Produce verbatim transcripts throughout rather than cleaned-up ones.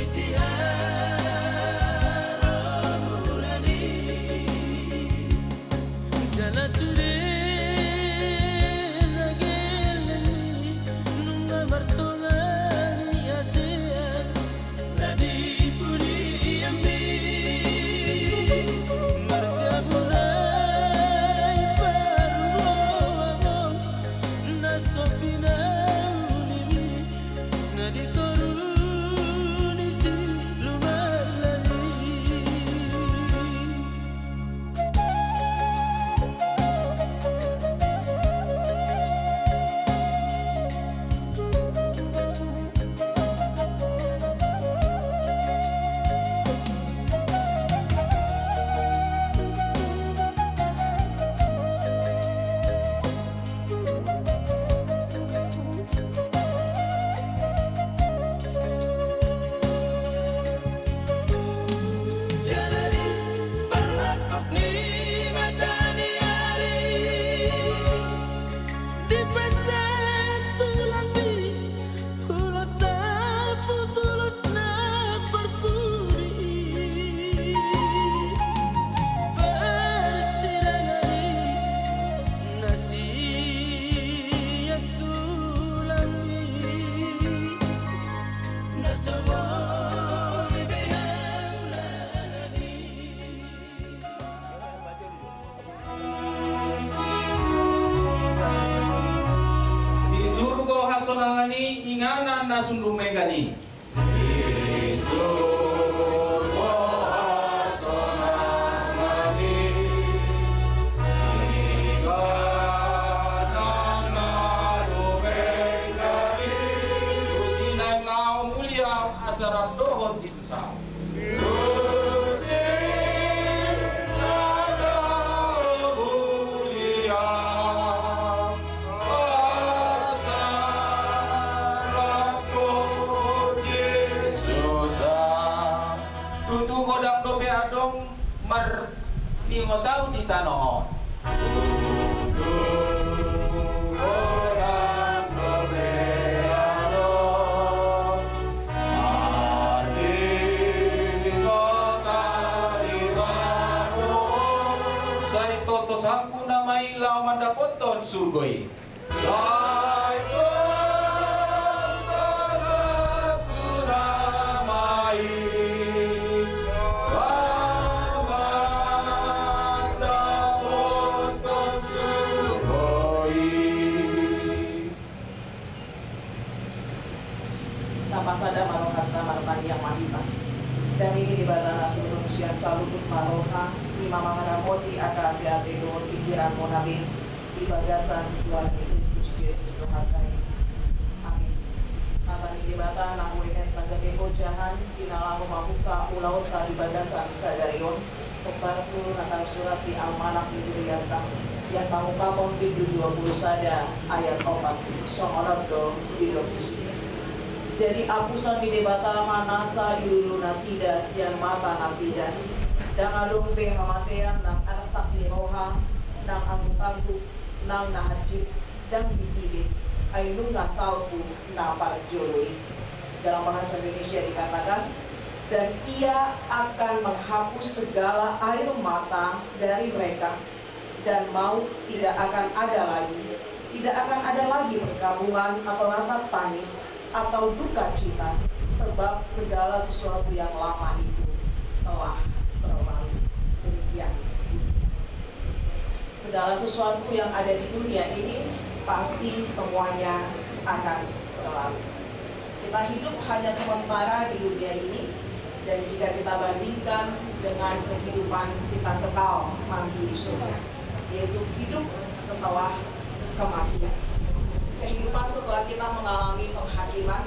Siharomuran i. Jala sude na gelleng i nunga martonga ni haseang na di pudianmi. Marjabu na i paruhoamon na so pinaulimi na di toru ni siluman lami. Jala di parmangkok ni mata ni ari, dipasahat tulangmi ulos sapu tulos na parpudi i. Parsirangan i na sian tulangmi na so boi be haulangan i. Di surgo hasonangan i, inganan na sun dumenggan i. Di surgo hasonangan i, inganan na dumenggan i. Tusi na laho mulia asa rap dohot di Tutu godang dope adong marningotau di tano on. Tutu godang dope adong marningotau di tano on. Sai totosangku nama i laho mandapothon surgo i. Sai totosangku nama i laho mandapothon surgo i. Tapasada ma rohanta, martangiang ma hita. Dame ni Debata na sumurung sian saluhut na roha, i ma mangaramoti angka ateate dohot pingkiranmuna be di bagasan Tuhan i Kristus Jesus Tuhanta i. Amin. Hata ni Debata na huenet na gabe ojahan, di na laho mamungka ulaonta di bagasan sadari on. Hombar tu na tarsurat di almanak ni hurianta, sian Pangungkapon bindu dua pulu sada ayat opat, songon on do didok disi. Jadi apuson ni Debata ma nasa dilulu nasida sian mata nasida. Ndang adong be hamatean nang arsak ni roha, nang angguk-angguk, nang na hansit, ndang disi be, ai nunga salpu na parjolo i. Dalam bahasa Indonesia dikatakan, dan Ia akan menghapus segala air mata dari mereka, dan maut tidak akan ada lagi. Tidak akan ada lagi perkabungan atau ratap tangis atau duka cita, sebab segala sesuatu yang lama itu telah berlalu. Demikian bunyinya. Segala sesuatu yang ada di dunia ini pasti semuanya akan berlalu. Kita hidup hanya sementara di dunia ini, dan jika kita bandingkan dengan kehidupan kita kekal nanti di surga, yaitu hidup setelah kematian. Kehidupan setelah kita mengalami penghakiman,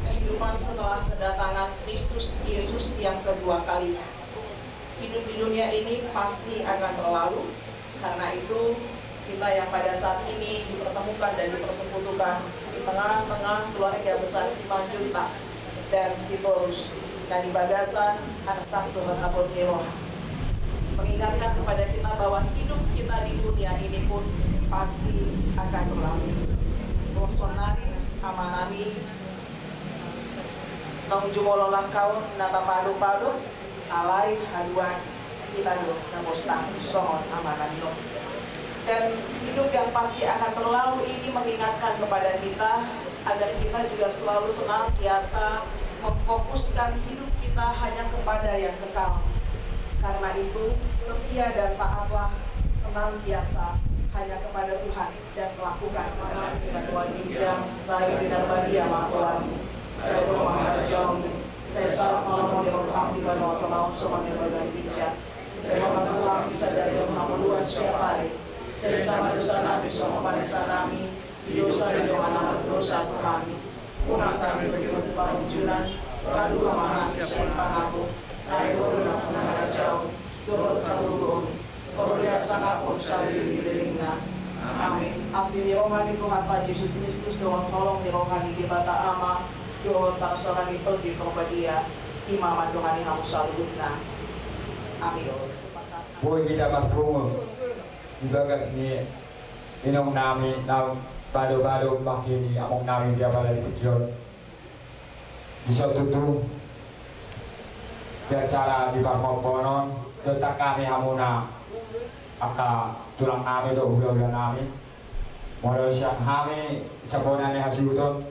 kehidupan setelah kedatangan Kristus Yesus yang kedua kalinya. Hidup di dunia ini pasti akan berlalu. Karena itu, kita yang pada saat ini dipertemukan dan dipersekutukan di tengah-tengah keluarga besar Simanjuntak dan Sitorus, na di bagasan arsak dohot apot ni roha, mengingatkan kepada kita bahwa hidup kita di dunia ini pun pasti akan berlalu. Bohong sonari, amanami, Naung jumolo langkaon na tapadopado, alai haduan hita do na bostang songon amanat i. Dan hidup yang pasti akan berlalu ini mengingatkan kepada kita agar kita juga selalu senantiasa memfokuskan hidup kita hanya kepada yang kekal. Karena itu, setia dan taatlah senantiasa hanya kepada Tuhan dan melakukan kehendak-Nya. Banua ginjang, sai umbahen na badia ma goarMu, sai ro ma harajaonMu, sai sahat ma lomo ni rohaM di banua tonga on songon na di banua ginjang. Lehon ma tu hami sadari on hangoluan siapari, sesa ma dosanami songon panesanami di dosa ni dongan na mardosa tu hami. Unang tama hami tu pangunjunan, palua ma hami sian pangago. Ai Ho do nampuna harajaon dohot hagogoon, Ho do hasangapon saleleng ni lelengna. Amin. Asi ni roha ni Tuhanta Jesus Kristus dohot holong ni roha ni Debata Ama dohot parsaoran ni Tondi Parbadia i ma mandongani hamu saluhutna. Amin. Boi hita marpungu di bagas ni inongnami na padopado, bangke ni amongnami di apala di tingki on. Dison tutu di acara di parmomponon, dohot hami hamuna angka tulangnami dohot hulahulanami. Molo sian hami sian bona ni hasuhuton,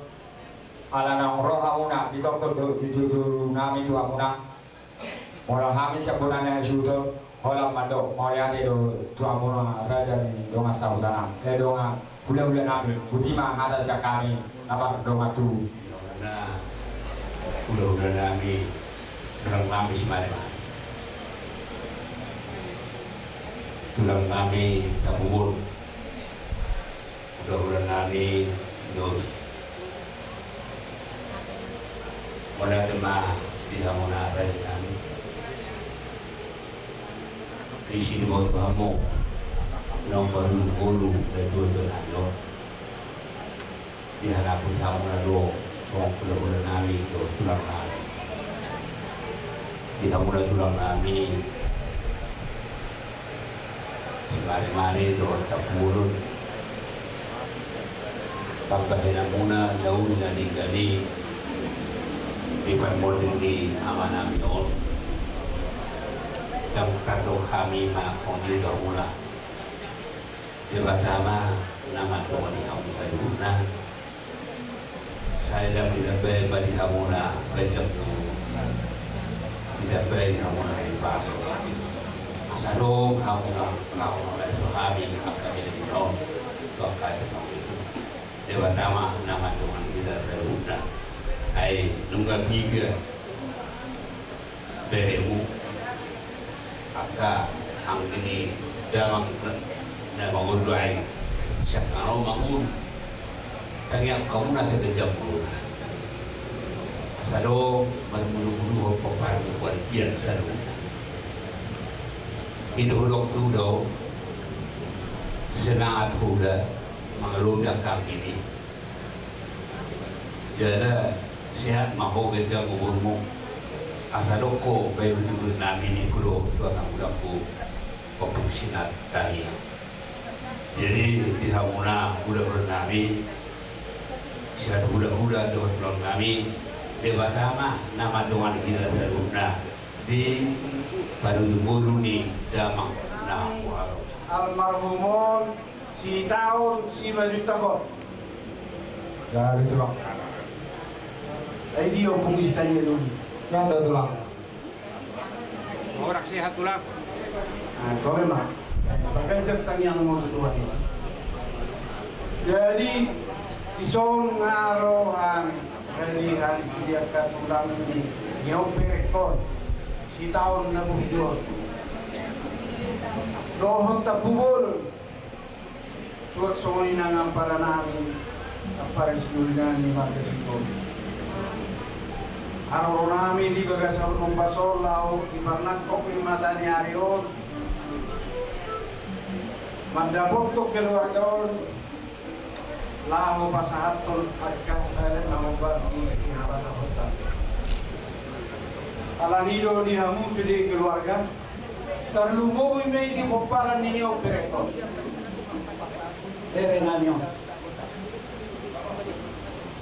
ala naung ro hamuna di kongkon dohot di jujurunami tu hamuna. Molo hami sian bona ni hasuhuton, holan mandok mauliate do tu hamuna raja ni dongan sahuta nami, eh, dongan hulahulanami. Botima hata sian hami na mardongan tubu. Hulahula nami, tulang nami Simaremare, tulang nami Tampubolon, hulahula nami Sitorus. Mauliate ma di hamuna raja nami. Disi diboto hamu naung parumaen ni natuatua nami on. Diantusi hamuna do songon hulahula nami dohot tulang nami. Di hamuna tulang nami Simaremare dohot Tampubolon, pambahenanmuna na uli na denggan i di parmonding ni amanami on. Ndang tardok hami ma hon di hamuna. Debata ma na mandongani hamu saluhutna. Sai lam ditambai ma di hamuna ganjang ni umur, ditambai di hamuna hahipason. Asa adong hamuna laho mangaleso hami angka belemuna on tu angka atik na uli. Debata ma na mandongani hita saluhutna. Ai nunga piga beremu angka anggi ni damang na mangolu ai, sian na ro mangolu. Tangiang hamuna saganjang umur, asa adong marmulumuluhon pomparan ni hasuhuton saluhutna. I do hudok tu do semangat huda mangalobi angka anggi ni. Jala sehat ma ho ganjang umurmu. Asa adong ho bahen hujur nami ni hudok tu anak hudangku Ompung Sinat Tani. Jadi di hamuna hulahula nami, sian hulahula dohot tulang nami, Debata ma na mandongani hita saluhutna di parujung ngolu ni damang na huhalo. Almarhum on sitaon sima juta hot. Jadi tulang. Ai dia Ompung Sitani Doli. Yang ada tulang. Horas sehat tulang. Nah, tole ma. Paganjang tangiangmu tu Tuhan. Jadi dison nga ro hami. Jadi hami sude angka tulang ni, ni on berengkon sitaon na burju on dohot Tampubolon. Suhat songon i nang ampara nami, ampara ni si Doli nami marga Singkon. Haroro nami di bagasan ombas on laho di parnangkok ni mata ni ari on mandapothon keluarga on laho pasahathon angka halak na hombar di sihabatahonta. Alani do di hamu sude keluarga, tarlumobi ma i di pomparan ni on berengkon. Bere nami on.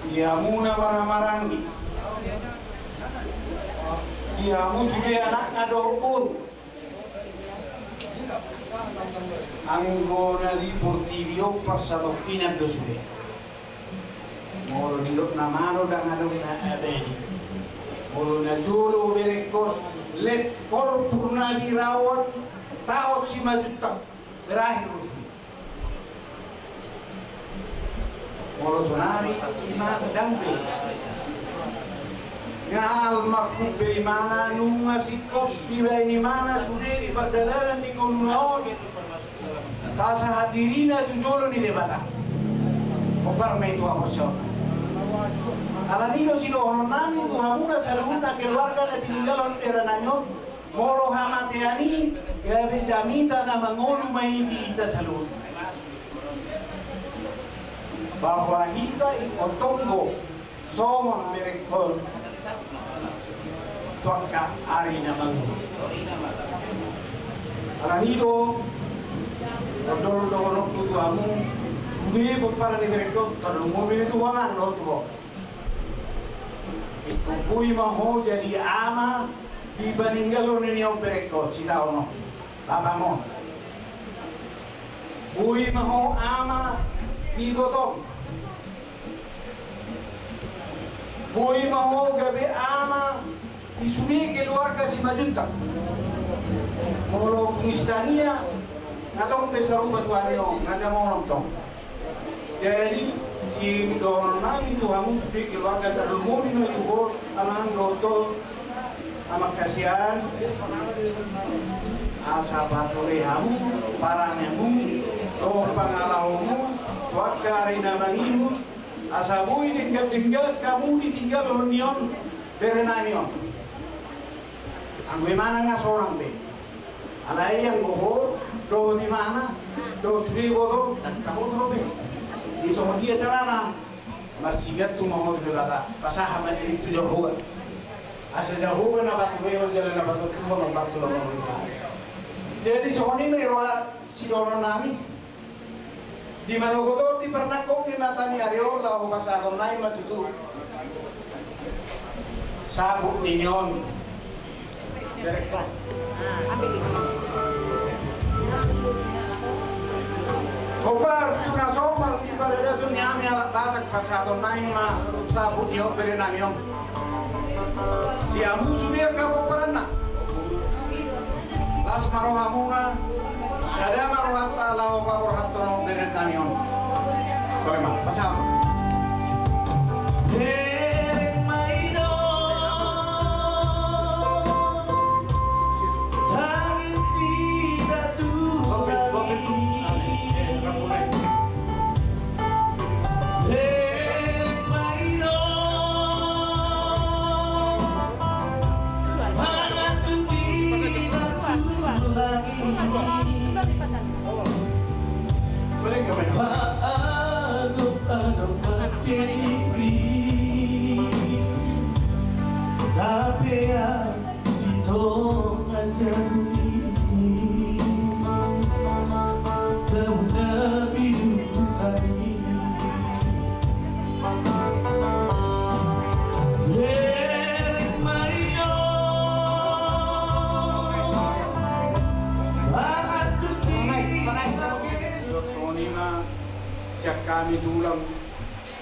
Di hamu na marhahamaranggi, Di hamu sude anakna dohot boru. Anggo na di portibi on parsatongkinan do sude. Molo nidok na malo ndang adong na abadi. Molo na jolo berengkon, let corpus nabiraoan taon Simanjuntak. Berakhir do sude. Molo sonari imana ndang be. Nga almarhum be imana nunga singkop dibaen imana sude di pardalanan ni ngoluna on. Pasahat dirina tu jolo ni Debata. Hombar ma i tu haporseaonna. Alani do sidohononnami tu hamuna saluhutna keluarga na tininggalhon berenami on. Molo hamatean i gabe jamita na mangolu ma i di hita saluhutna. Bahwa hita ingkon tonggo songon berengkon tu angka ari na mangihut. Alani do, ondol dohononku tu hamu, sude pomparan ni berengkon, tarlumobi tu ho amang dohot tu ho. Ingkon boi ma ho jadi ama di paninggalhon ni on berengkon, sitaonon. Bapam on. Boi ma ho ama di ibotom. Boi ma ho gabe ama di sude keluarga Simanjuntak. Molo Ompung Istania, nga tong be sarupa tu hami on, nga jamonon tong. Jadi, sidohononnami tu hamu sude keluarga, tarlumobi ma i tu ho amang dohot ho amang hasian, asa pature hamu paranemu dohot pangalahomu tu angka ari na mangihut, asa boi denggan-denggan hamu ditinggalhon ni on berenami on. Anggo imana nga sorang be. Alai anggo ho dohot imana dohot sude ibotom, ndang taboto dope. Di songon dia carana? Marsigantung ma ho tu Debata, pasahat ma dirim tu Jahowa. Asa Jahowa na paturehon jala na patontuhon on batu lamon. Jadi songon i ma i roha sidohononnami. Di manogot on, di parnangkok ni mata ni ari on, laho pasahaton nai ma tutu saput ni on. Derek. Hombar tu na somal di paradaton ni hami halak Batak, pasahaton nai ma saput ni on berenami on. Di hamu sude angka pomparanna. Las ma rohamuna, sada ma rohanta laho paborhathon berenami on. Tore ma, pasahat. Derek ma i do, tangis di datu. Oke, oke. Lagi. Eh, rambu naik. Di tonga jabu i, tau na bidu hami. Derek ma i do, mangan dukina. Songon i ma sian hami tulang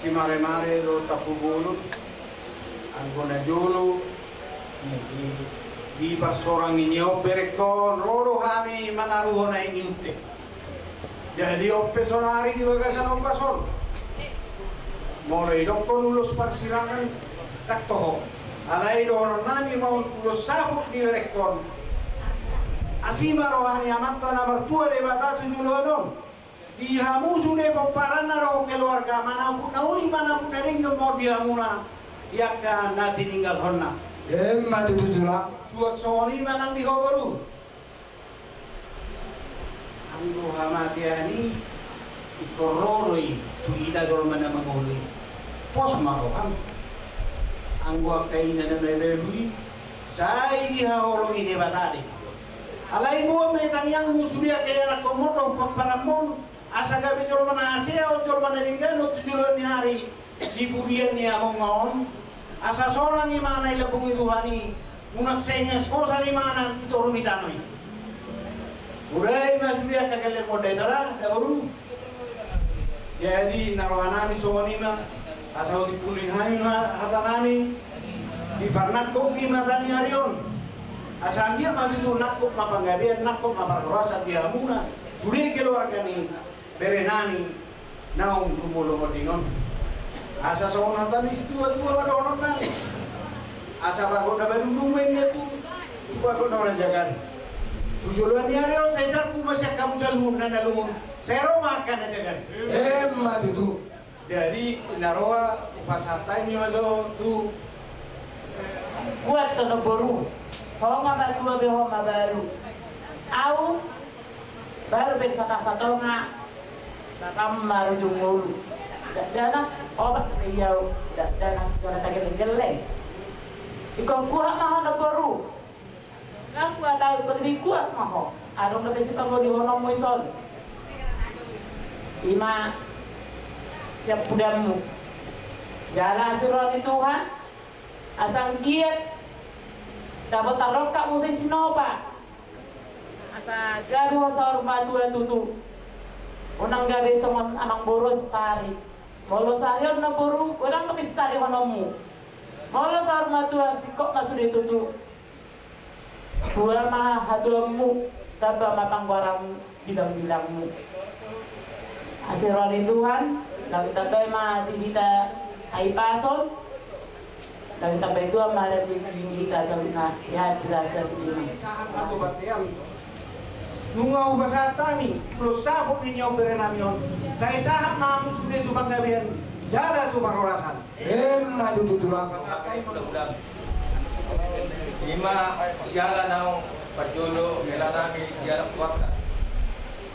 Simaremare dohot Tampubolon. Anggo na jolo, di, di, di parsorang i ni on berengkon, ro do hami manaruhon aek ni unte. Jadi on pe sonari di bagasan ombas on, molo idokkon ulos parsirangan, ndang toho. Alai dohononnami ma ulos saput di berengkon. Asi ma roha ni Amanta na martua Debata tu joloan on. Di hamu sude pomparanna dohot keluarga, manaput na uli manaput na denggan ma on di hamuna, di angka na tininggalhonna. Emma tutu, tulang. Suang songon i ma nang di ho boru. Anggo hamatean i ingkon ro do i tu hita jolma na mangolu i. Pos ma roham. Anggo angka ina na mabalu i, sai dihaholongi Debata do i. Alai boan ma i tangiangmu sude angka ianakkonmon dohot pomparanmon, asa gabe jolma na hasea on, jolma na denggan on tu joloan ni ari di pudian ni amongna on, asa sonang imana i lambung ni Tuhan i, Unang sai nias hosa ni mana di toru ni tano i. Udah i ma sude angka gelleng monda i, tola da boru. Jadi na rohanami songon i ma, asa hutimbulihon hami ma hatanami, diparnangkok i ma hata ni ari on. Asa anggiat ma tutu nangkok ma panggabean, nangkok ma parhorasan di hamuna sude keluarga ni berenami naung jumolo monding on. Asa songon hata ni situatua ma dohonon nami. Asa bagot na badungdung ma inna tu, tu bagot na hurang jagar. Tu joloan ni ari on sai salpu ma sian hamu saluhutna na lungun, sai ro ma angka na jagar. Emma tutu. Jadi na roha hupasahat hami ma jo tu. Buat tono boru. Ho nga matua be ho ma baru. Au baru be sata satonga. Bapam marujung ngolu. Dakdanak obat be i au. Dakdanak jala tagelleng-gelleng. Ingkon kuat ma ho tono boru. Nga kuat au, ingkon lebih kuat ma ho. Adong dope sipangodihononmu i son. I ma sian pudanmu. Jala asi roha ni Tuhan. Asa anggiat dapot tarrongkap muse sinopa. Asa gabe ho saur matua tutu. Unang gabe songon amangboru sari. Molo sari on na boru, godang dope sisarihononmu. Molo saur matua singkop ma sude tutu. Tua ma hatuaonmu, tamba ma panggoaranmu, bilang-bilangmu. Asi roha ni Tuhan, na hutambai ma di hita hahipason, na hutambai Tuhan ma rejeki di hita saluhutna, sehat jala sukses. Sahat ma tu bontean. Nunga hupasahat hami ulos saput ni nion berenami on, sai sahat ma hamu sude tu panggabean jala tu parhorasan. Emma tutu tulang. I ma siala naung parjolo helanami di anak tuanta.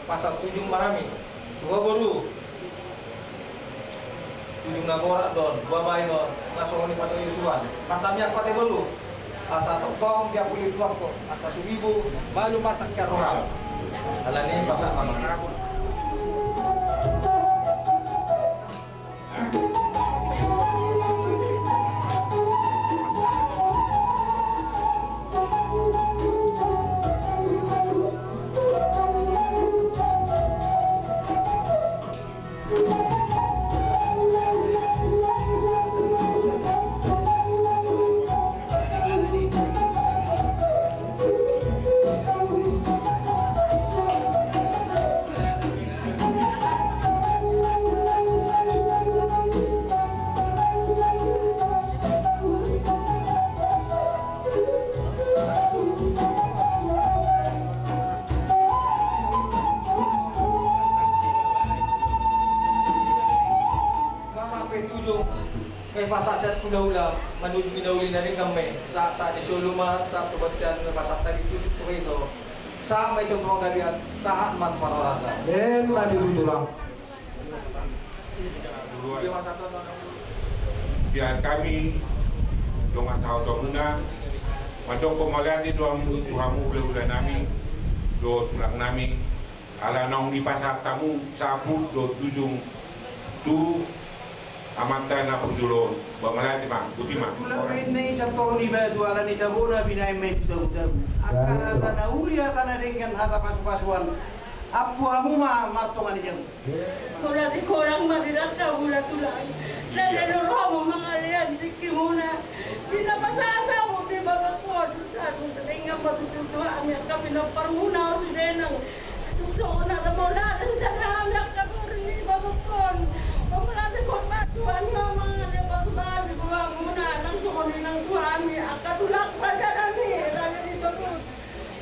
Pasahat tujung ma hami tu ho boru. Tujung na borat do on, boa baen do on, nga songon i patuju Tuhan. Martamiang ho ate boru. Asa tongtong diapuli Tuhan ho, asa tumibu, malum marsak sian roham. Alani i pasahat ma. Nga sampe tujung, nga pasahat sian hulahula manuju di na uli na denggan ma i. Sahat, sahat ni solu ma, sahat tu bontean, nga pasahat tadi tutu tu ho i do. Sahat ma i tu panggabean, sahat ma tu parhorasan. Emma tutu tulang. Sian hami dongan sahautahutahuna, mandok mauliate do hamu tu hamu hulahulanami dohot tulangnami, ala naung dipasahat hamu saput dohot tujung tu amanta na parjolo on. Ba mauliate ma, boti ma. Tulang ma inna i sian toru ni batu, ala ni tabona binaen ma i tu tabutabu. Angka hata na uli, hata na denggan, hata pasupasuan. Ampu hamu ma martonga ni jabu. Mauliate godang ma di dangka muna tulang. Denggan do rohamu mangalean tingkimuna. Di na pasahat hamu di bagas on, sahat ma denggan ma tutu tu hami angka pinomparmuna on sude nang. Tung songon na mauliate sian hami angka boru ni bagas on. Mauliate godang ma Tuhan ma mangalean pasupasu tu hamuna nang songon i nang tu hami angka tulang rajanami, raja ni toru.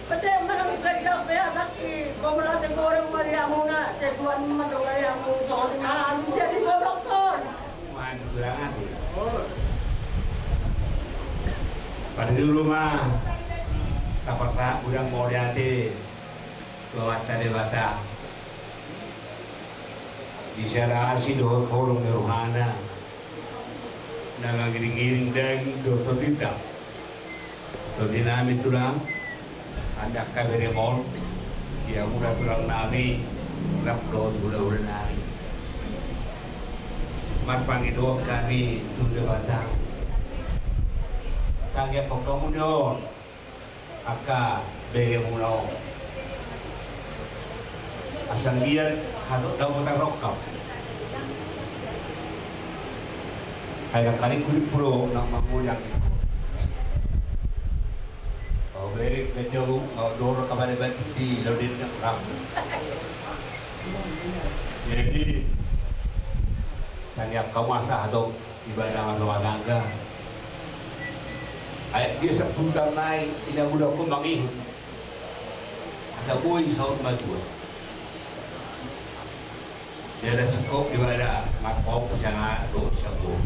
Pete manang gancang pe anak i, pamulate goreng ma di hamuna, ceduan mandongani hamu songon i ma hami sian di bagas on. Manang kurang ate. Parjolo ma tapasahat godang mauliate tu Amanta Debata. Di sada asi dohot holong ni rohana na mangiringiring daging dohot tondinta. Tondinami tulang, angka beremon, di hamuna tulangnami, rap dohot hulahulanami. Marpangidoan hami tu Debata. Anggiat hamu ni on angka beremuna on. Asa anggiat hatop dapotan rongkap. Ai nangkaning kulit pulo nang manggoyang. Au bere gajalu, au doro kabare bati di laudin nang ram. Jadi tangiang hamu asa hatop ibadah marrumah tangga. Ai dia saputan nai ina muda ko mangihut. Asa boi saut matua. Dia ada sekop ibadah marpau pesanga do sabu.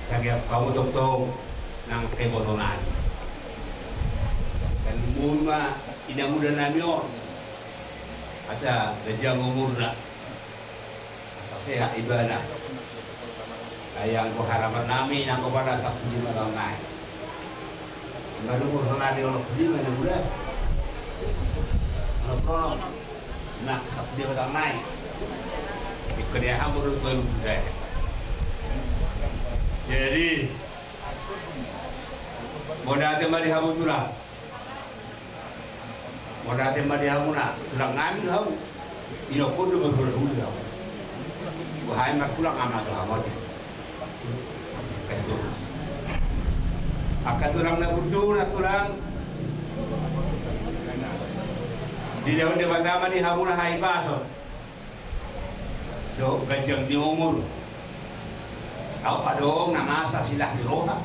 Tangiang hamu tongtong nang kebononan. Dan muna ina muda nami on. Asa ganjang umurna. Asa sehat ibana. Ai anggo harapan nami nanggo pada sampulu lima taon nai. Baru umur sonari onom pulu lima na muda. Onom pulu onom. Nah, sampulu lima taon nai. Ikut dia hampir dua puluh saya. Jadi, mauliate ma di hamu tulang. Mauliate ma di hamuna, tulang nami do hamu. Inokkon do marhulahula hamu. Boha i martulang ama do hamu ate. Angka tulang na burju na tulang. Dilehon Debata ma di hamuna hahipason. Dohot ganjang ni umur. Au adong na masa silah ni roha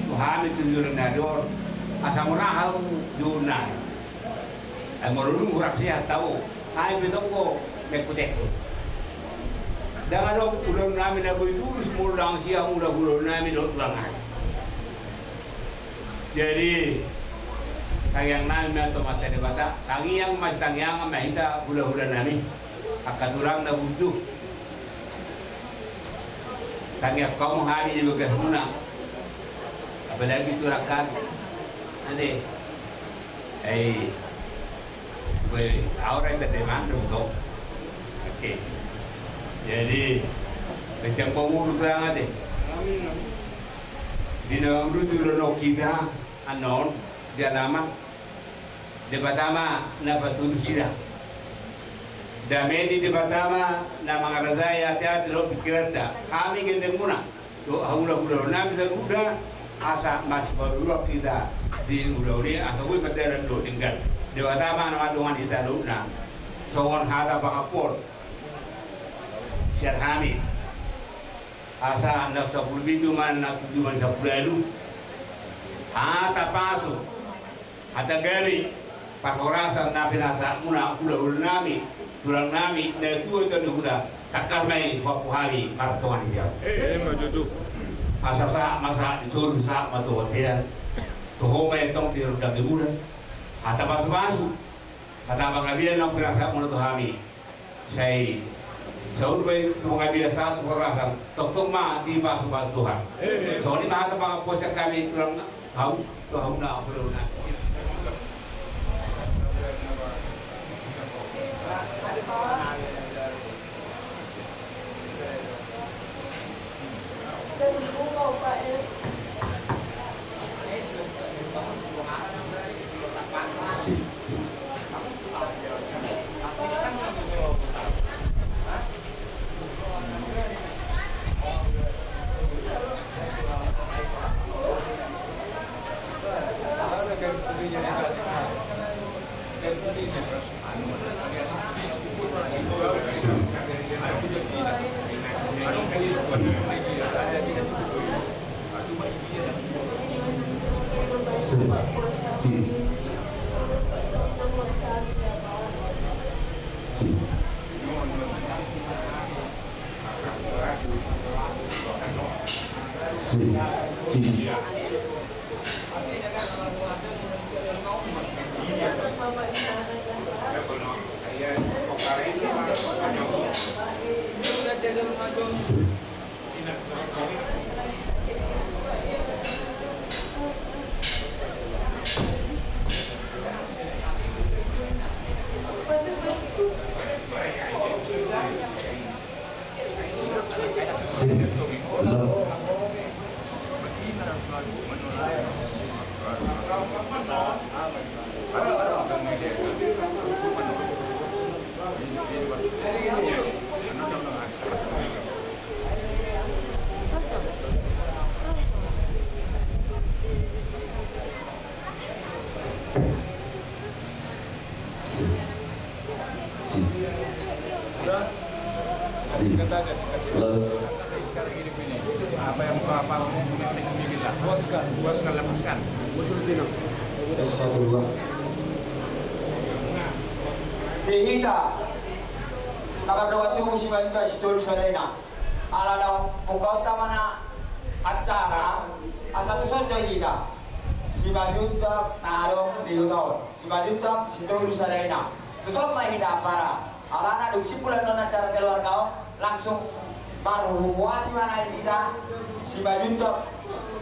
tu hami tu joloan ni ari on. Asa mura hau joloan nai. Ai molo dung hurang sehat au, hami pe tonggo mengkutekku. Ndang adong ulaon nami na boi tulus molo ndang sian ulaon nami dohot tulang nami. Jadi tangiang nami ma tu Amanta Debata, tangiang ma sitangiangan ma hita hulahula nami. Angka tulang na burju. Tangiang hamu hami di bagasmuna. Apalagi tulang kami. Ate. Ai. Boi, au ra inta demandung to. Oke. Jadi ganjang umur tulang ate. Amin. Di na ulu tu ulaon hita annon di alaman. Debata ma na patudu sida. Dame ni Debata ma na mangarajai ateate dohot pingkiranta. Hami gellengmuna dohot hulahula nami saluhutna asa masipaoloan hita di ulaon i asa boi mardalan dohot denggan. Debata ma na mandongani hita saluhutna. Songon hata pangampon sian hami. Asa na sampulu pitu ma na tuju ma sampulu ualu. Hata pasu. Hata gabe, parhorasan na pinasahatmuna hulahula nami, tulang nami, na tua tu ni huta, tangkas ma i huampu hami martonga ni jabu. Eh, eh, ma tutu. Asa sahat ma sahat ni solu, sahat ma tu bontean. Tu ho ma i tong di rondang ni bulan. Hata pasupasu, hata panggabean na pinasahatmuna tu hami. Sai saur ma i tu panggabean sahat tu parhorasan, tongtong ma dipasupasu Tuhan. Songon i ma hata pangampon sian hami tulang na hau tu hamuna hulahula. Sip. Lo. Si. Si. Si. Lo. Tes, satu, dua. Di hita na mardongan tubu, Simanjuntak Sitolu Sada Ina. Ala naung pungkaonta ma na acara, asa tuson jo hita Simanjuntak na adong di huta on. Simanjuntak Sitolu Sada Ina. Tuson ma hita ampara. Alana dung simbulan on acara keluarga on, langsung marhuhuasi ma na hita Simanjuntak.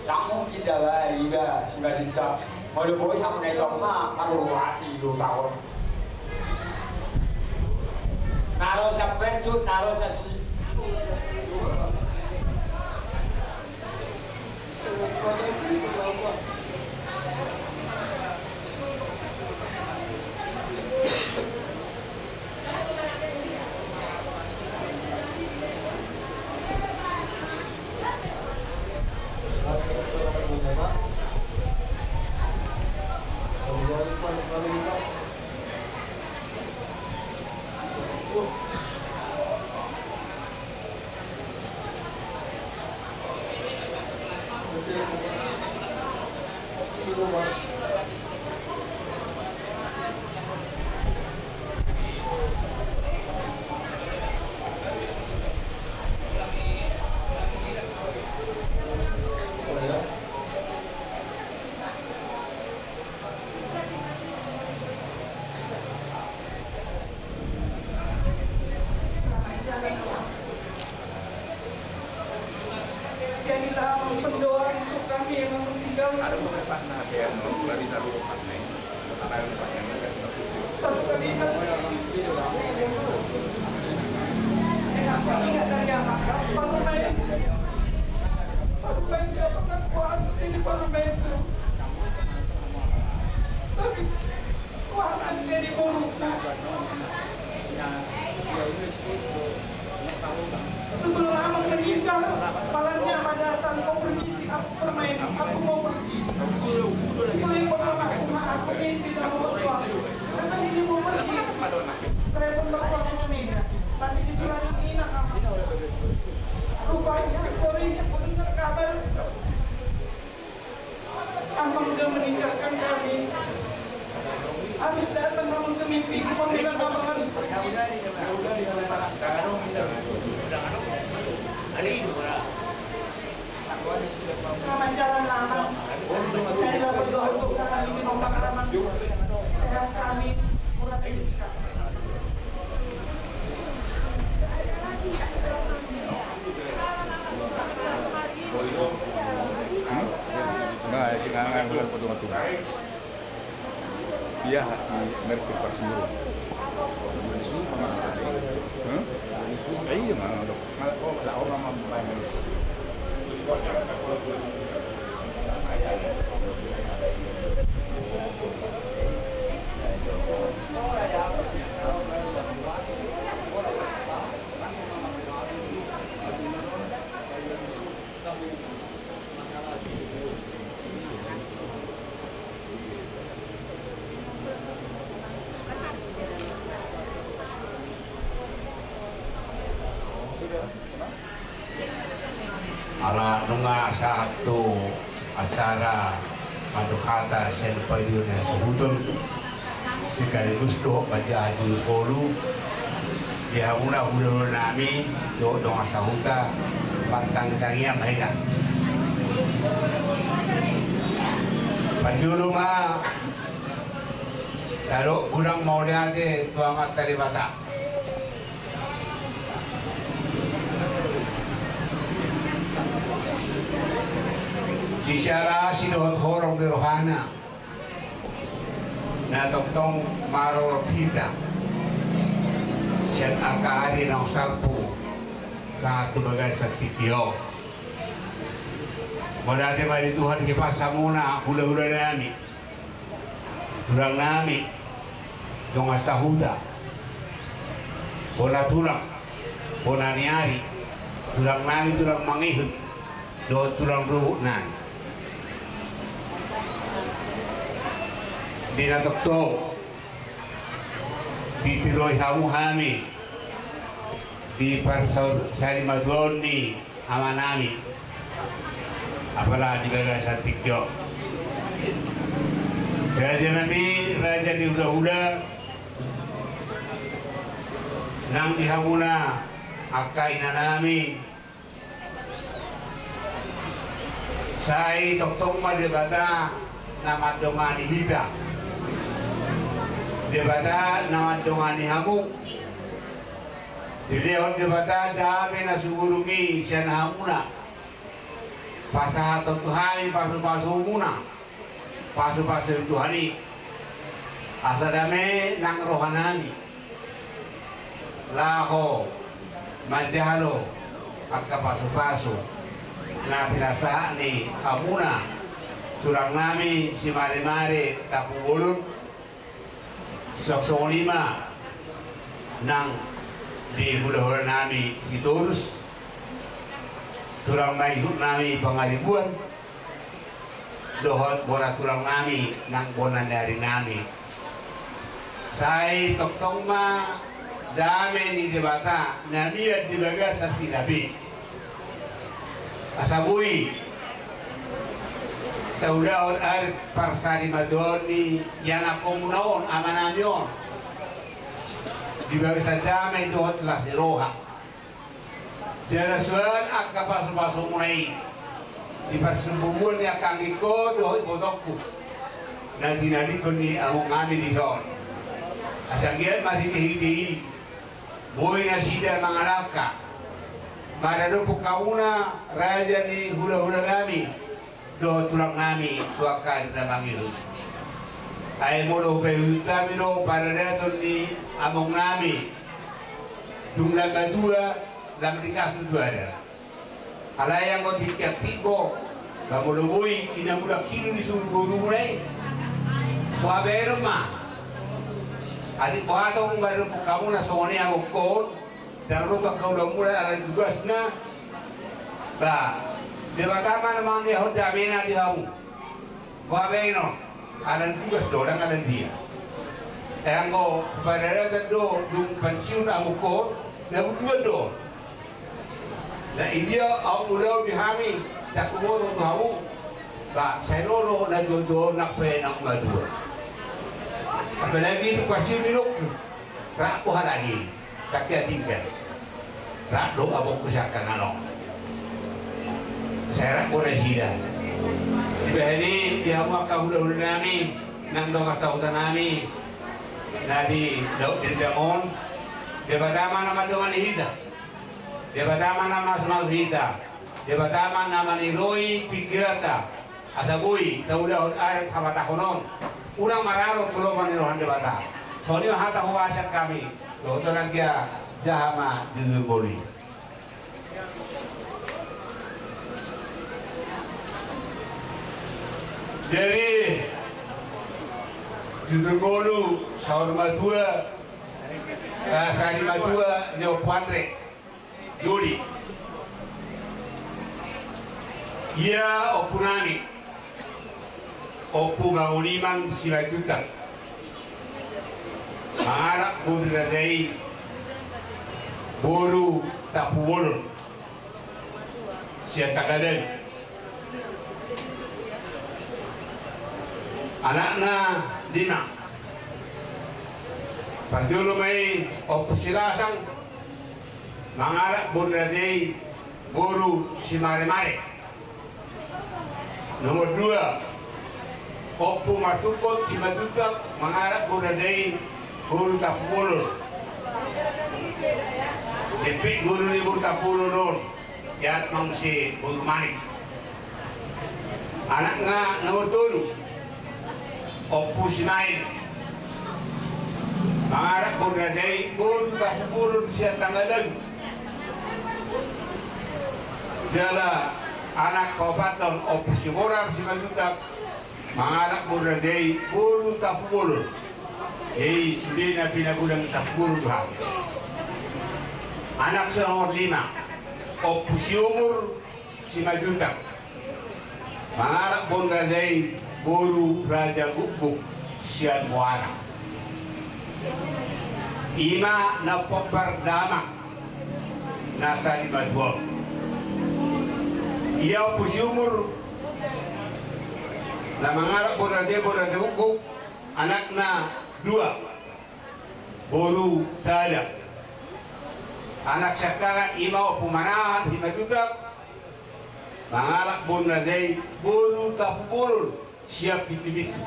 Ndang mungkin da ba iba Simanjuntak. Molo boi hamu na i, songon ma marhuhuasi di huta on. Na ro sian Percut, na ro sian si. Selamat jalan, Amang. Jadilah Amang pendoa untuk kami yang meninggal. Satu kalimat. Yang aku ingat dari Amang, parumaen. Parumaen nggak pernah kuat jadi parumaen. Tapi Tuhan menjadi boruku. Sebelum Amang meninggal, malamnya Amang datang, mau permisi, aku permain, aku mau pergi. Telepon Amang, Amang, aku mimpi sama mertua. Katanya dia mau pergi. Telepon mertua, Amang, Amang, masih di Surabaya, Amang. Rupanya sorenya aku dengar kabar Amang udah meninggalkan kami. Habis datang Amang ke mimpiku, Amang bilang Amang harus pergi. Selamat jalan, Amang. Carilah berdoa untuk kami, minum Amang. Sehat kami, murah rezeki kami. Nah, sing angan bulan potongan tubuh. Iya, di Merkur Parsumuru. Hmm? Iya, mana ada. Malah, oh, lah, oh, mama main. Ala nunga sahat tu acara mandok hata sian paidoan na suhuton. Sekaligus dohot manjaha jui kolu di hamuna hulahula nami dohot dongan sahuta, martangiang ma hita. Parjolo ma tadok godang mauliate tu Amanta Debata. Di siala asi dohot horong ni rohana na tongtong marorot hita sian angka ari naung salpu sahat tu bagasan tingki on. Mauliate ma di Tuhan, hipas hamuna hulahula nami, tulang nami, dongan sahuta, bona tulang, bona ni ari, tulang nami, tulang mangihut, dohot tulang rorobot nami. Di na tongtong ditiroi hamu hami di parsarimatuaon ni amanami, apala di bagasan tingki on. Raja nami, raja ni hulahula, nang di hamuna angka ina nami, sai tongtong ma Debata na mandongani hita. Debata na mandongani hamu. Dilehon Debata dame na sumurung i sian hamuna. Pasahathon tu hami pasupasumuna, pasupasu ni Tuhan i, asa dame nang roha nami laho manjalo angka pasupasu na pinasahat ni hamuna tulang nami Simaremare Tampubolon. Songon i ma nang di hulahula nami Sitorus, tulang mangihut nami Pangaribuan, dohot bona tulang nami nang bona ni ari nami. Sai tongtong ma dame ni Debata na mian di bagasan hita be. Asa boi taulahon ari parsarimatuaon ni ianakhonmuna on, amanami on, di bagasan dame dohot las ni roha. Jala suan angka pasupasumuna i di parsumbubuan ni angka anggingku dohot ibotongku na tinadingkon ni among nami dison. Asa anggiat marhitehite i boi nasida mangalangka maradophon hamuna raja ni hulahula nami dohot tulang nami tu angka ari na mangihut. Ai molo hupaihut hami do paradaton ni among nami, dung na matua lam dikasih tu adat. Alai anggo tingki bo, ba molo boi ina mulak kidu ni suru borumuna i, boha bahenon ma? Atik boha tong maradophon hamuna songon i amongkon? Ndang ro tu angka ulaonmuna ala ni tugasna. Ba Debata ma na mangalehon damena di hamu. Boha bahenon? Ala ni tugas do, ndang ala ni dia. Ai anggo tu paradaton do dung pansiun amongkon, na butuan do. Na idia ahu ulaon di hami, ndang huboto tu hamu. Ba sai ro do na tuatua on nang pe na matua. Apalagi dung pansiun inongku, rap do halak i. Tapi atinggal, rap do amongku siangkangan on. Sai rap do nasida. Dibahen i di hamu angka hulahula nami nang dongan sahuta nami na di Laut Dendang on, Debata ma na mandongani hita. Debata ma na mamasu-masu hita. Debata ma na maniroi pingkiranta. Asa boi taulahon adat habatahon on. Unang maralo tu lomo ni roha ni Debata. Songon i ma hata hupasahat hami. Dohot on anggia, jaha ma jujur ngolu i. Jadi jujur ngolu saur matua, eh, sari matua ni Ompu Andre. Doli. Ia ompu nami, Ompu Manguniman Simanjuntak, mangalap boru raja i, boru Tampubolon, sian Tanggabalu. Anakna lima. Parjolo ma i Ompu Silasang, mangalap boru raja i, boru Simaremare. Nomor dua, Ompu Martungkot Simanjuntak, mangalap boru raja i, boru Tampubolon. Dempet boru ni boru Tampubolon on, diadat ma muse boru Manik. Anakna nomor tolu, Ompu Simail, mangalap boru raja i, boru Tampubolon sian Tanggabalu. Jala Anak paopathon, Ompu Sihotar Simanjuntak, mangalap boru raja i boru Tampubolon. Jadi sude na pinagodang Tampubolon do hami. Anak si nomor lima, Ompu Siumur Simanjuntak, mangalap boru raja i boru Raja Gukguk sian Muara. I ma na pomparan damang na sadi matua. Ia Ompu Siumur na mangalap boru raja i boru Raja Gukguk, anakna dua, boru sada. Anak siangkangan i ma Ompu Manahan Simanjuntak, mangalap boru raja i boru Tampubolon sian Pintupintu.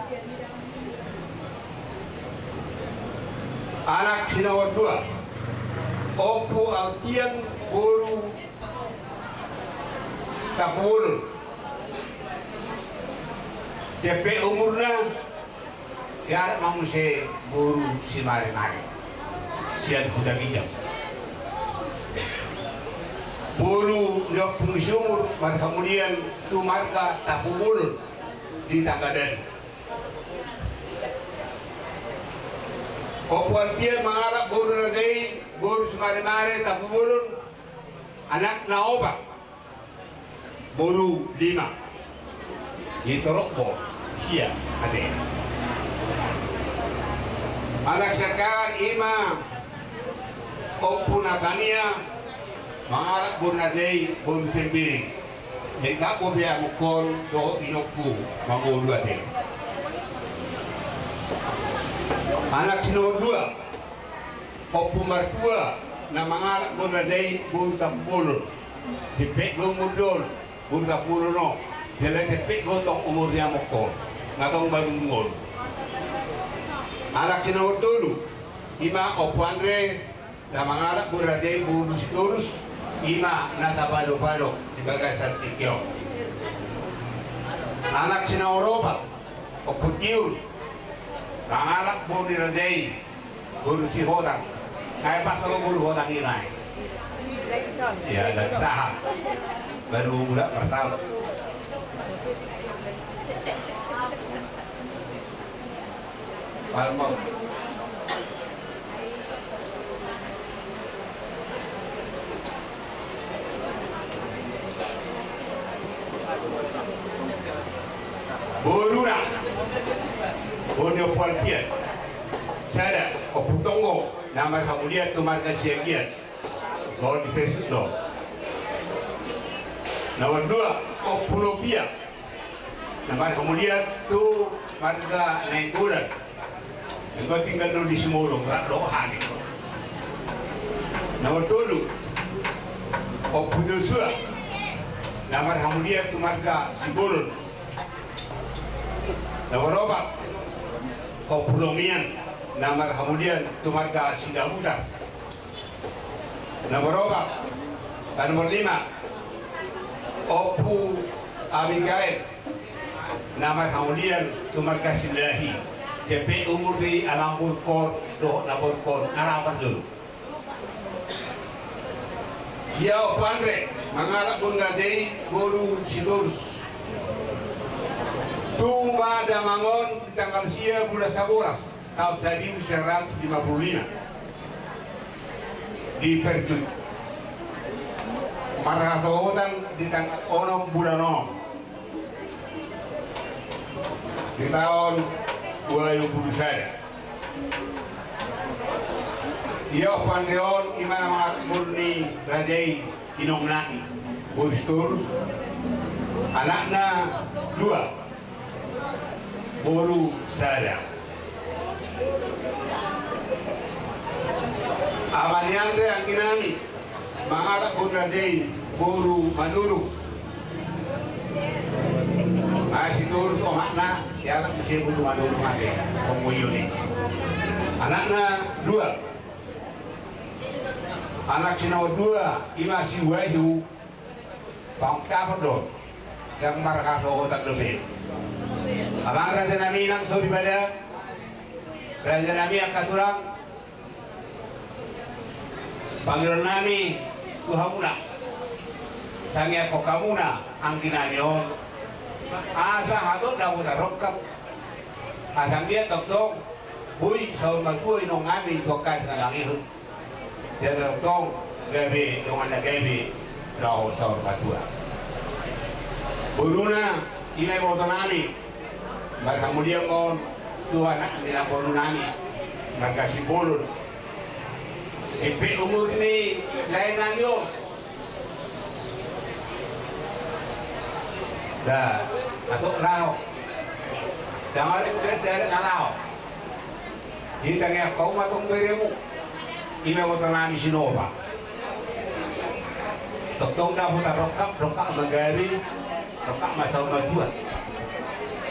Anak si nomor dua, Ompu Alpian boru Tampubolon. Jempek umurna, dialap ma muse boru Simaremare sian Huta Ginjang. Boru ni Ompu Siumur marhamulian tu marga Tampubolon di Tanggabaru. Ompu Alpian mangalap boru raja i boru Simaremare Tampubolon, anakna opat, boru lima. Di torop bo sia ate. Anak siangkangan i ma Ompu Natania mangalap boru raja i boru Sembiring. Lengkap bo be amongkon dohot inongku mangolu ate. Anak si nomor dua, Ompu Martua na mangalap boru raja i boru Tampubolon. Jempek do umur ni on boru Tampubolon on, jala jempek do tong umur ni amongkon, nga tong baru ngolu. Anak si nomor tolu, i ma Ompu Andre na mangalap boru raja i boru Sitorus, i ma na tapadopado di bagasan tingki on. Anak si nomor opat, Ompu Tiur mangalap boru ni raja i boru Sihotar. Ai pas ro boru Hotar i nai. Ia, dan saha? Baru mulak marsaut. Palmau. Boruna, boru ni Ompu Alpian, sada, Ompu Tonggo na marhamulian tu marga Siagian. Dohot di Persut do. Nomor dua, Ompu Nopia na marhamulian tu marga Nainggolan. Enggo tinggal do di Simolong, rap do hami. Nomor tolu, Ompu Joshua na marhamulian tu marga Sibolon. Nomor opat, Ompu Romian na marhamulian tu marga Sidabutar. Nomor opat, ah, nomor lima, Ompu Abigail na marhamulian tu marga Silahi. Jempek umur ni amangborungkon dohot namborungkon na ra parjolo. Ia Ompu Andre mangalap boru raja i boru Sitorus. Tung ma damang on di tanggal sia bulan Saboras taon saribu sia ratus lima puluh lima di Percut. Marhasohotan di tanggal onom bulan onom di taon ualu pulu sada. Ia Ompu Andre on i ma na mangalap boru ni raja i inong nami boru Sitorus. Anakna dua, boru sada. Ama ni Andre anggi nami mangalap boru raja i boru Manurung. Ai Sitorus omakna, dialap muse boru Manurung ate. Ongoion i. Anakna dua. Anak si nomor dua i ma si Wahyu. Pangungkapon do. Ndang marhasohotan dope. Amang raja nami nang soripada, raja nami angka tulang, pangidoan nami tu hamuna. Tangiangkon hamuna anggi nami on, asa hatop dapotan rongkap, asa anggiat tongtong boi saur matua inong nami tu angka na mangihut. Jala tongtong gabe dongan na gabe laho saur matua. Boruna, i ma iboto nami, marhamulian ma on tu anak ni namboru nami, marga Simbolon. Ipit umur ni lae nami on. Da, hatop laho. Dang ari udah dari na laho. Di tangiangkon ma tong beremu. I ma iboto nami si Nopa. Tongtong dapotan rongkap, rongkap ma gabe, rongkap ma saur matua.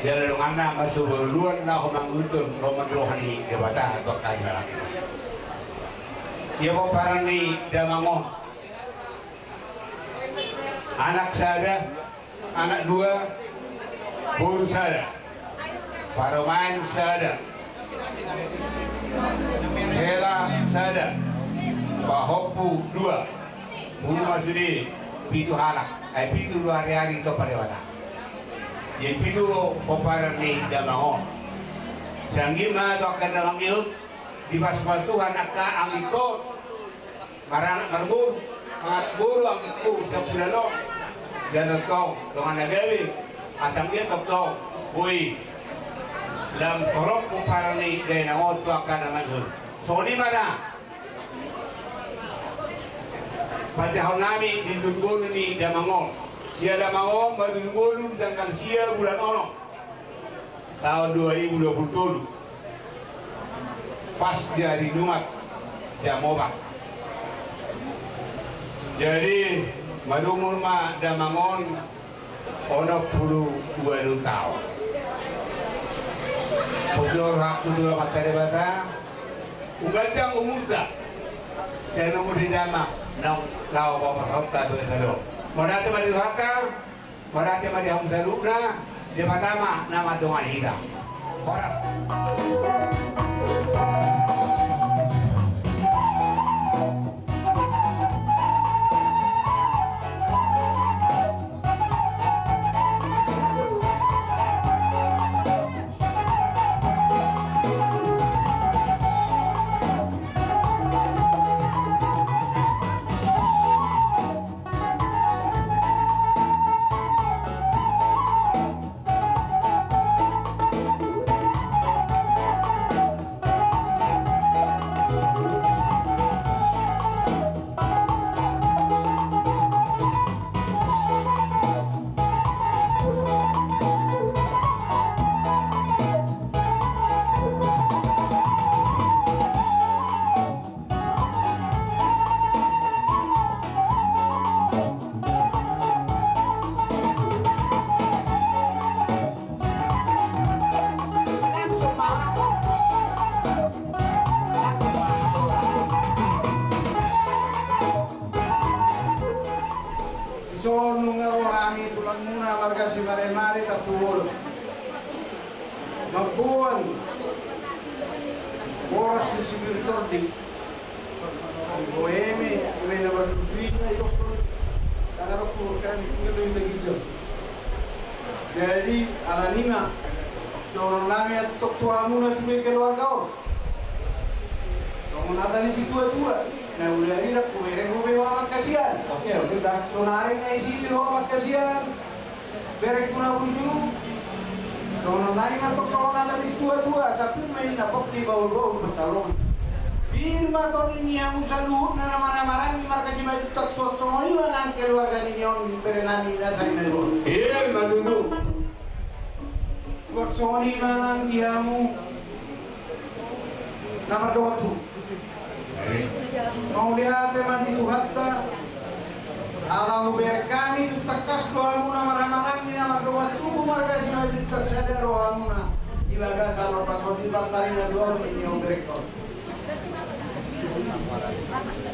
Jala donganna marsiboruan laho mangihuthon lomo ni roha ni Debata tu angka na mangihut. Ia pomparan ni damang on. Anak sada, anak dua, boru sada, parumaen sada, hela sada, pahompu dua, boru ma sude pitu halak, ai pitu do ari-ari ditompa Debata. Jadi pitu do pomparan ni damang on. Sai anggiat ma tu angka na mangihut, dipasu-pasu Tuhan angka anggingkon. Maranak marboru, maranak boru anggingku sampulu on. Jala tongtong dongan na gabe, asa anggiat tongtong boi lam torop pomparan ni dainang on tu angka na mangihut. Songon i ma da. Patahon nami di turpuk ni damang on. Ia damang on marujung ngolu di tanggal sia bulan onom taon dua ribu dua puluh tolu, pas di ari Jumat, jam opat. Jadi marumur ma damang on onom pulu ualu taon. Pujol hakku tu Amanta Debata, umganjang umurta, sai na umur ni damang, naung laho pamarhonta tu sadari on. Mauliate ma di Tuhanta. Mauliate ma di hamu saluhutna, Debata ma na mandongani hita. Horas. Dison nunga ro hami tulangmuna marga Simaremare Tampubolon. Mamboan boras ni sipir tondi. Boeme, eme na marduduina, idokkon. Tangan rokku kami tinggal di ginjal. Jadi, alani i ma dohonon nami antong tu hamuna sude keluarga on. Songon hata ni situa-tua, na uli ari ndang hubereng dope ho angka sian. Oke, oke, dah. Sonari nga isi do ho angka sian. Berengku na burju. Dohonon nami ma antong songon hata ni situa-tua, asa pir ma inna pongki bahul-bahul pansalongan. Pir ma tondi ni hamu saluhutna na marhahamaranggi marga Simanjuntak, suang songon i ma nang keluarga nami on, bere nami na sari na dua on. Iya, ma tutu. Suang songon i ma nang di hamu na mardongan tubu. Mauliate ma di Tuhanta, ala hubereng hami tu tangkas do hamuna marhahamaranggi na mardongan tubu marga Simanjuntak, sada rohamuna di bagasan opat on di pansari na dua on i ni huberengkon.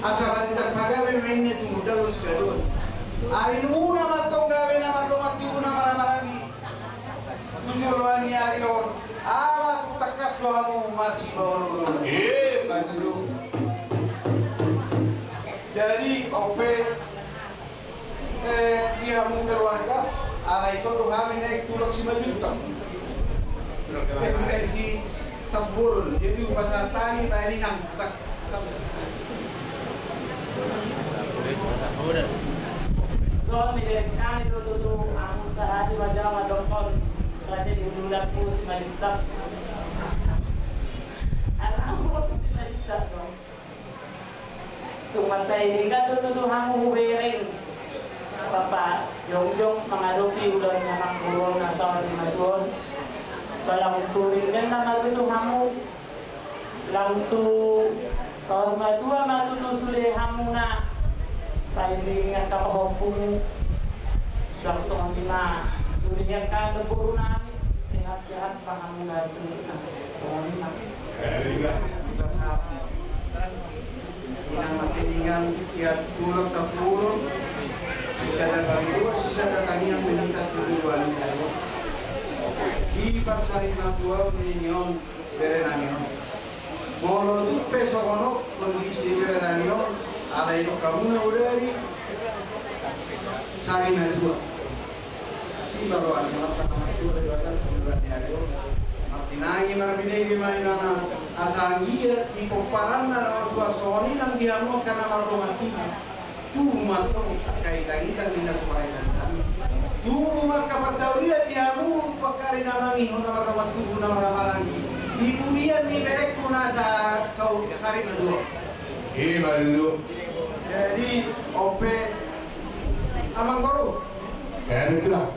Asa balintang pagabe ma inna tu mudalus gaduan. Arimuna ma antong gabe na mardongan tubu na marhahamaranggi. Tu joloan ni ari on, ala tung tangkas do hamu marsibaoloi. Eh, ma tutu. Jadi, on pe, eh, Hamu keluarga, alai so do hami naeng tulak Simanjuntak. Eh, eh, si, si Tampubolon. Jadi hupasahat hami baen inang. Tak, tak. Songon i, hami do tutu hamu sahali ma jama dohot raja ni hulahula Simanjuntak. Anak Simanjuntak do. Tung mansai denggan do tutu hamu hubereng. Bapa jongjong mangadopi ulaon ni amangboru on na saur matua on. Ba lang tu denggan nama tutu hamu. Lang tu saur matua ma tutu sude hamuna. Pairing angka pahompumu. Suang songon i ma sude angka boru nami. Sehat-sehat ma hamuna sude na songon i ma. Inang ma keningan, ia tulak Tampubolon. Sisada bagi dua, sisada tangiang ma hita tu dua ni ari on. Di parsarimatua ni on, bere nami on. Molo tung pe songon on kondisi ni bere nami on, alai dok hamuna bodari sarimatua. Asi ma roha ni Amanta na martua Debata tu dua ni ari on. Martinangi marbinege ma inang, asa anggiat di pomparanna na suang songon i nang di hamu angka na mardongan tubu. Tubu ma antong angka itang-itang ni na so marhitanghitangi. Tubu ma angka parsaulian di hamu tu angka ari na mangihut na mardongan tubu na marhahamaranggi di pudian ni berengku na sa-, sa-, sarimatua. Ima tutu. Jadi on pe amangboru. Jadi itulah.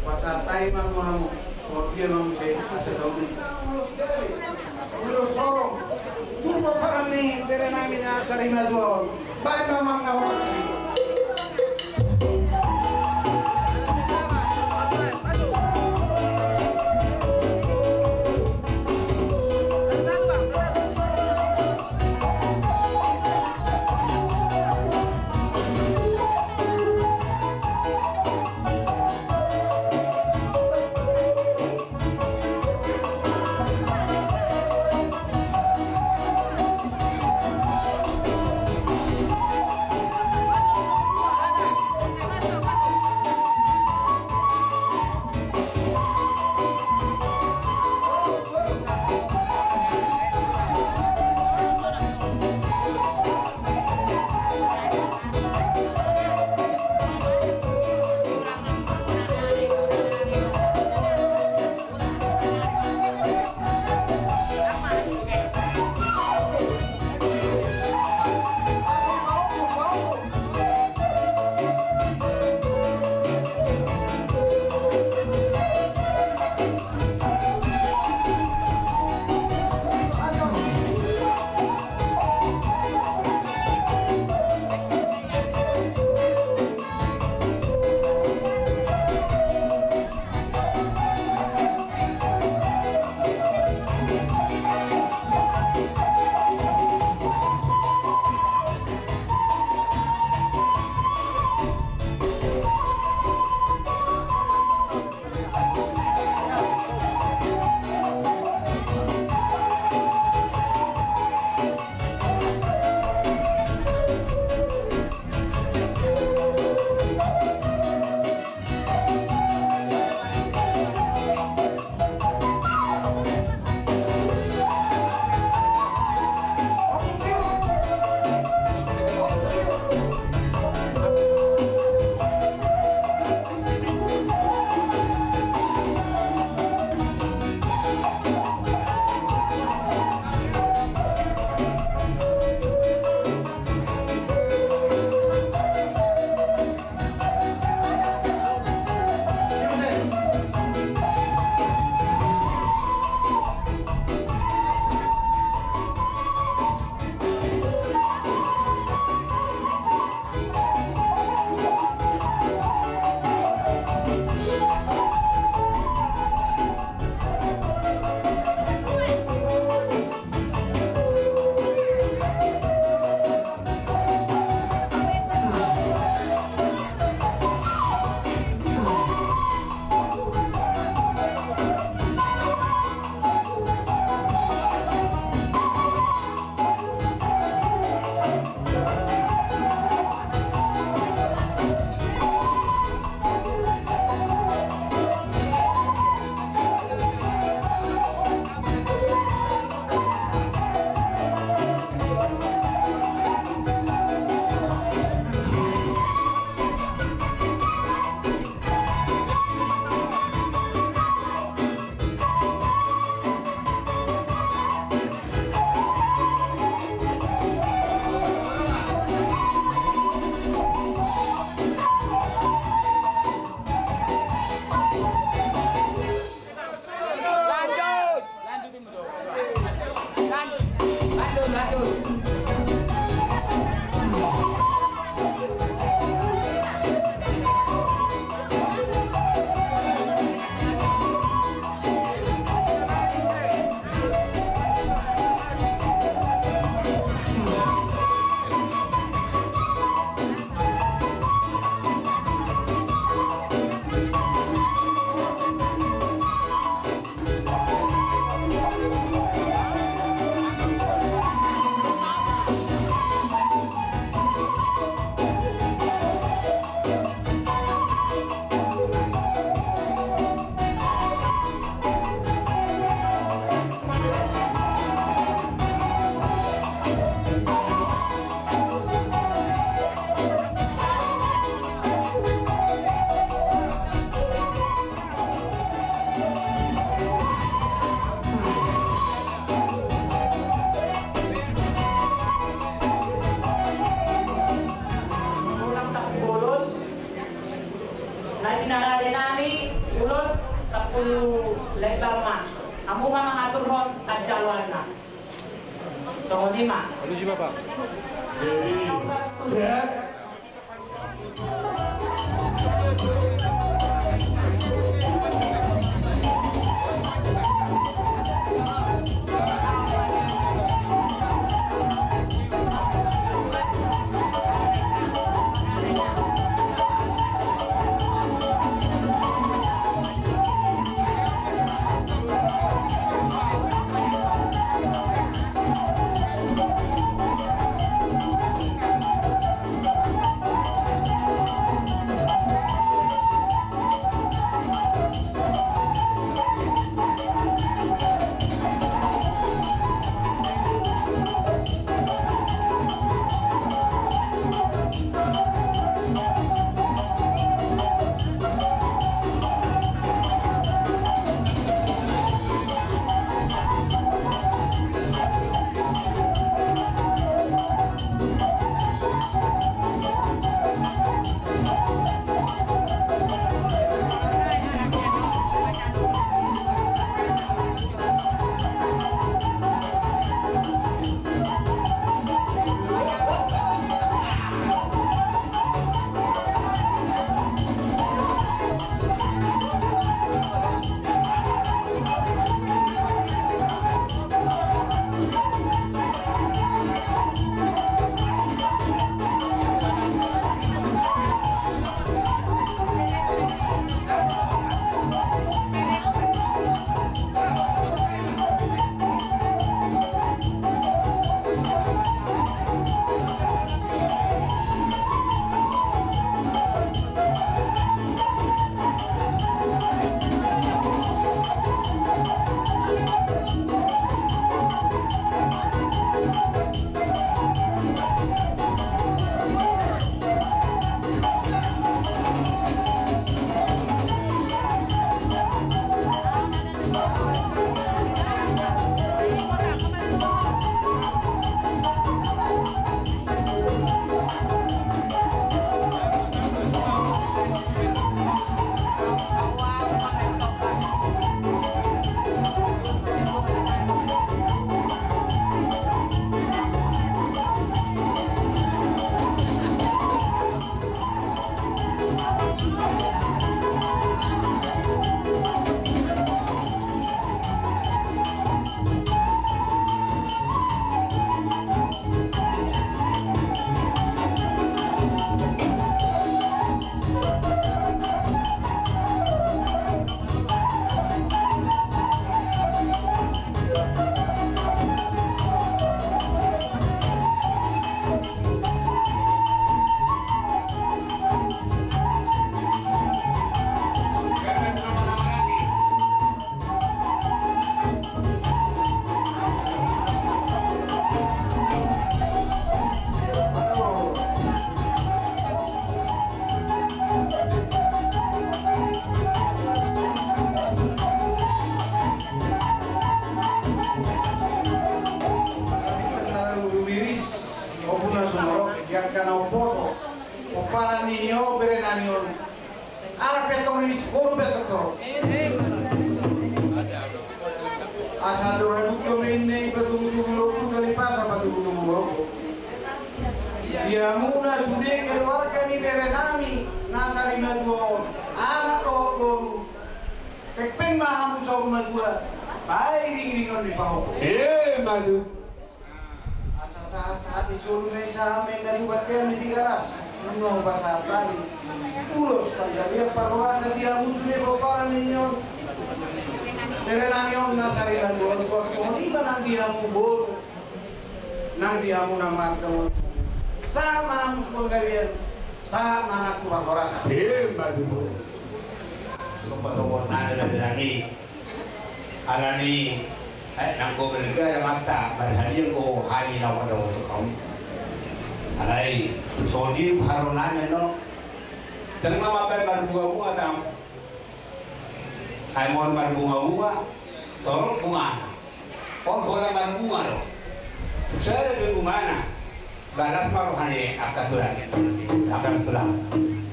Pasahat hami ma tu hamu. Songon dia ma muse asa daun. Ulos dari. Ulos sorong. Tu pomparan ni bere nami na sarimatua on. Baen ma mangan. Lembar ma. Hamu ma mangaturhon panjaloanna. Songon i ma. Alusi, Bapak. Jadi, ya. Ompung na sumorop, di angka na umposo, pomparan ni on, bere nami on. Anak pe antong riris, boru pe antong torop. Asa andor hadungki ma inna i patubutubu lombu, tali pasa patubutubu horbo. Di hamuna sude keluarga ni bere nami na sarimatua on, anak dohot boru. Pengpeng ma hamu saur matua, baen iringiringon ni pahompu. Emma tutu. Asa sahatsahat ni solu na i sahat ma inna tubu, tiar ni Tigaras. Nunga hupasahat hami ulos panggabean parhorasan di hamu sude pomparan ni on. Bere nami on na sarimatua on, suang songon i ma nang di hamu boru. Nang di hamu na mardomu. Sahat ma hamu tu panggabean, sahat ma nang tu parhorasan. Emma tutu. Sumpah sombor nada dari lagi. Alani, eh, nanggo bergaya mata, barsalian ko hami lawan daun tukang. Alai, tu sodi harunane no. Tengah mapai marbunga-bunga tam. Ai mon marbunga-bunga, torop bungana. On holan marbunga do. Tung sada pe bungana. Balas ma roha ni angka tulang. Angka tulang.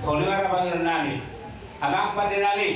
Soni ma ra pangiran nami. Amang pande nami.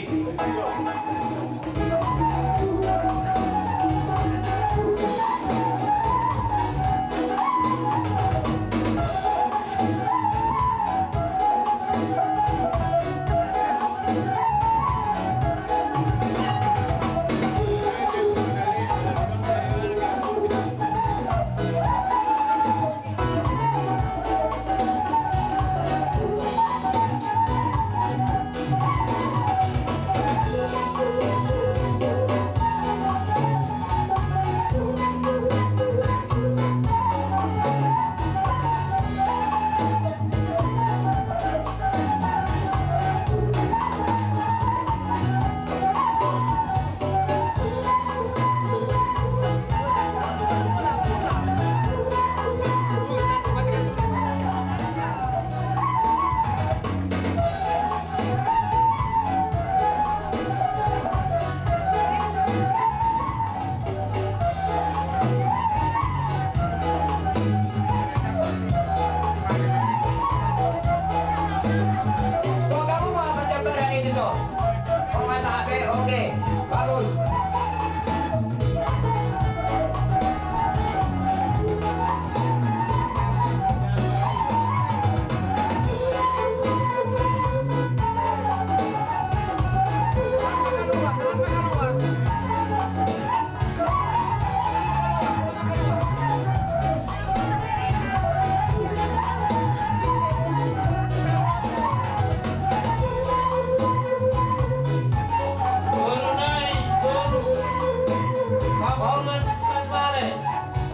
Hormat Ismail Mare,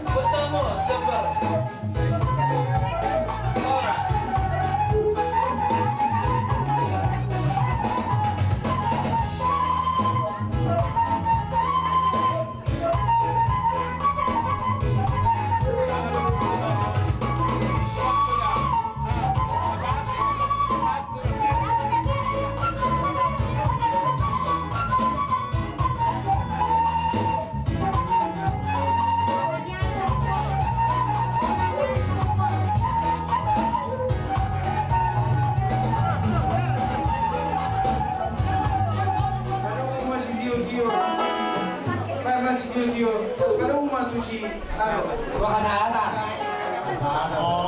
bertemu Jember. Ora. Masih dio-dio. Masih dio-dio. Pas pada umat tuh si Aro. Roha sahata. Roha sahata.